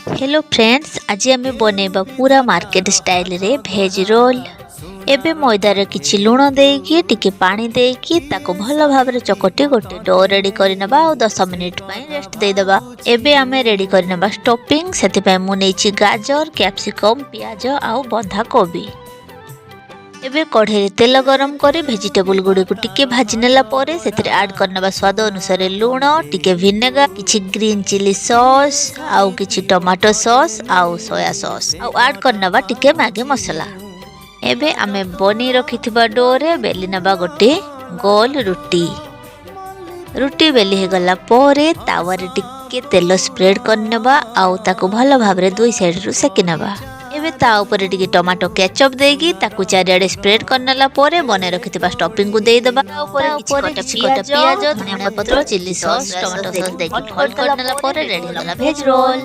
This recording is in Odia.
ହ୍ୟାଲୋ ଫ୍ରେଣ୍ଡସ୍, ଆଜି ଆମେ ବନେଇବା ପୁରା ମାର୍କେଟ ଷ୍ଟାଇଲରେ ଭେଜ୍ ରୋଲ୍। ଏବେ ମଇଦାରେ କିଛି ଲୁଣ ଦେଇକି, ଟିକେ ପାଣି ଦେଇକି ତାକୁ ଭଲ ଭାବରେ ଚକଟି ଗୋଟେ do ready କରିନେବା ଆଉ 10 ମିନିଟ୍ ପାଇଁ ରେଷ୍ଟ ଦେଇଦେବା। ଏବେ ଆମେ ରେଡ଼ି କରିନେବା ଷ୍ଟଫିଂ। ସେଥିପାଇଁ ମୁଁ ନେଇଛି ଗାଜର, କ୍ୟାପ୍ସିକମ୍, ପିଆଜ ଆଉ ବନ୍ଧାକୋବି। ଏବେ କଢ଼େଇରେ ତେଲ ଗରମ କରି ଭେଜିଟେବୁଲ୍ ଗୁଡ଼ିକୁ ଟିକେ ଭାଜି ନେଲା ପରେ ସେଥିରେ ଆଡ଼୍ କରିନେବା ସ୍ୱାଦ ଅନୁସାରେ ଲୁଣ, ଟିକେ ଭିନେଗାର, କିଛି ଗ୍ରୀନ୍ ଚିଲି ସସ୍ ଆଉ କିଛି ଟମାଟୋ ସସ୍ ଆଉ ସୋୟା ସସ୍ ଆଉ ଆଡ଼୍ କରିନେବା ଟିକେ ମ୍ୟାଗି ମସଲା। ଏବେ ଆମେ ବନେଇ ରଖିଥିବା ଡୋରେ ବେଲି ନେବା ଗୋଟେ ଗୋଲ ରୁଟି। ରୁଟି ବେଲି ହେଇଗଲା ପରେ ତାୱାରେ ଟିକେ ତେଲ ସ୍ପ୍ରେଡ୍ କରିନେବା ଆଉ ତାକୁ ଭଲ ଭାବରେ ଦୁଇ ସାଇଡ଼ରୁ ସେକି ନେବା। ଏବେ ତା ଉପରେ ଟିକେ ଟମାଟୋ କ୍ୟାଚଅପ୍ ଦେଇକି ତାକୁ ଚାରିଆଡ଼େ ସ୍ପ୍ରେଡ୍ କରିନେଲା ପରେ ବନେଇ ରଖିଥିବା ଷ୍ଟଫିଂକୁ ଦେଇଦେବା। ତା ଉପରେ କିଛି କଟା ପିଆଜ, ଧନିଆ ପତ୍ର, ଚିଲି ସସ୍, ଟମାଟୋ ସସ୍ ଦେଇକି ଫୋଲ୍ଡ କରିନେଲା ପରେ ରେଡି ହେଇଗଲା ଭେଜ୍ ରୋଲ୍।